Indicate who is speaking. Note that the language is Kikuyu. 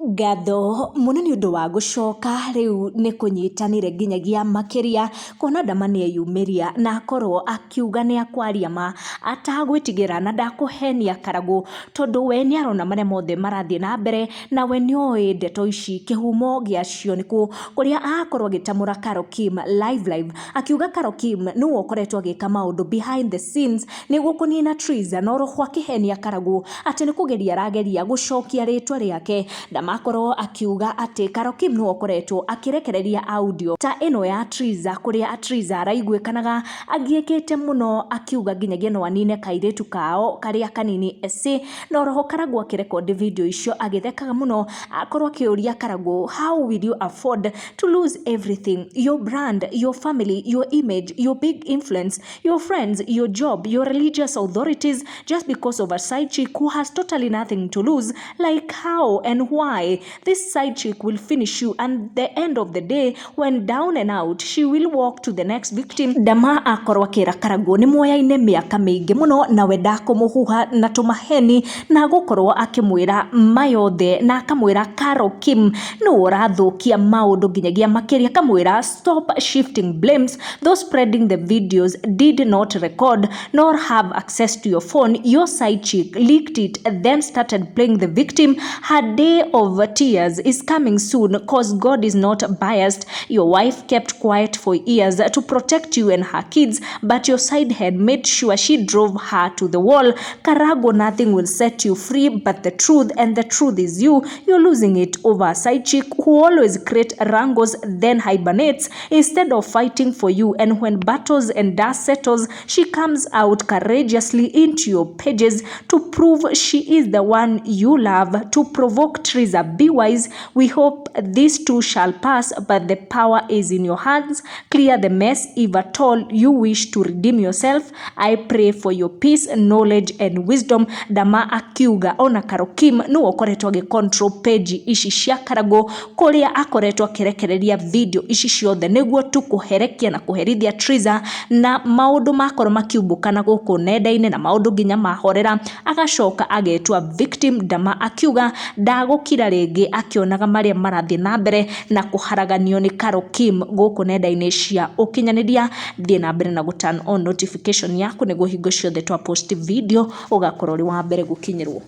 Speaker 1: Ngatho mũno nĩ ũndũ wa gũcoka rĩu nĩ kũnyitanĩre nginyagia makĩria kuona Dama nĩeyumĩria na akorwo akiuga nĩ akwaria ma atagwĩtigĩra na ndakũhenia Karagũ, tondũ we nĩ arona marĩa mothe marathiĩ na mbere na we nĩoĩ ndeto ici kĩhumo gĩacio nĩkũ, kũrĩa akorwo agĩtamũra Carol Kim live live, akiuga Carol Kim nĩwe ũkoretwo agĩka maũndũ behind the scenes nĩguo kũnina Triza, na oroho akĩhenia Karagũ atĩ nĩ kũgeria arageria gũcokia rĩtwa rĩake. Dama akorwo akiuga atĩ Carol Kim nĩwe ũkoretwo akĩrekereria audio ta ĩno ya Triza, kũrĩa Triza araiguĩkanaga agiĩkĩte mũno akiuga nginyagia no anine kairĩtu kao karĩa kanini eci, na oroho Karagũ akĩrekondi video icio agĩthekaga mũno, akorwo akĩũria Karagũ, "How will you afford to lose everything? Your brand, your family, your image, your big influence, your friends, your job, your religious authorities, just because of a side chick who has totally nothing to lose? Like, how and why? This side chick will finish you, and the end of the day, when down and out, she will walk to the next victim." Dama akorwo akĩra Karagũ nĩ moyaine mĩaka mĩingĩ mũno na we ndakũmũhuha na tũmaheni, na gũkorwo akĩmwĩra mayothe, na akamwĩra Carol Kim nĩwe ũrathũkia maũndũ nginyagia makĩria, akamwĩra, "Stop shifting blames. Those spreading the videos did not record nor have access to your phone. Your side chick leaked it, then started playing the victim. Her day of tears is coming soon, 'cause God is not biased. Your wife kept quiet for years to protect you and her kids, but your side head made sure she drove her to the wall. Karago, nothing will set you free but the truth, and the truth is you. You're losing it over a side chick who always create wrangles, then hibernates instead of fighting for you. And when battles and dust settles, she comes out courageously into your pages to prove she is the one you love, to provoke Triza. Be wise. We hope this too shall pass, but the power is in your hands. Clear the mess if at all you wish to redeem yourself. I pray for your peace, knowledge and wisdom." Dama akiuga ona Carol Kim nĩwe ũkoretwo agĩ control page ici cia Karagũ, kũrĩa akoretwo akĩrekereria video ici ciothe nĩguo tu kũherekia na kũherithia Triza, na maũndũ makorwo makiumbũkana gũkũ nenda-inĩ na maũndũ nginya mahorera agacoka agetua victim. Dama akiuga ndagũkira rĩngĩ akĩonaga marĩa marathiĩ na mbere na kũharaganio nĩ Carol Kim gũkũ nenda-inĩ cia ũkinyanĩria. Thiĩ na mbere na gũ turn on notification yaku nĩguo hingo ciothe twa post video ũgakorwo ũrĩ wa mbere gũkinyĩrwo.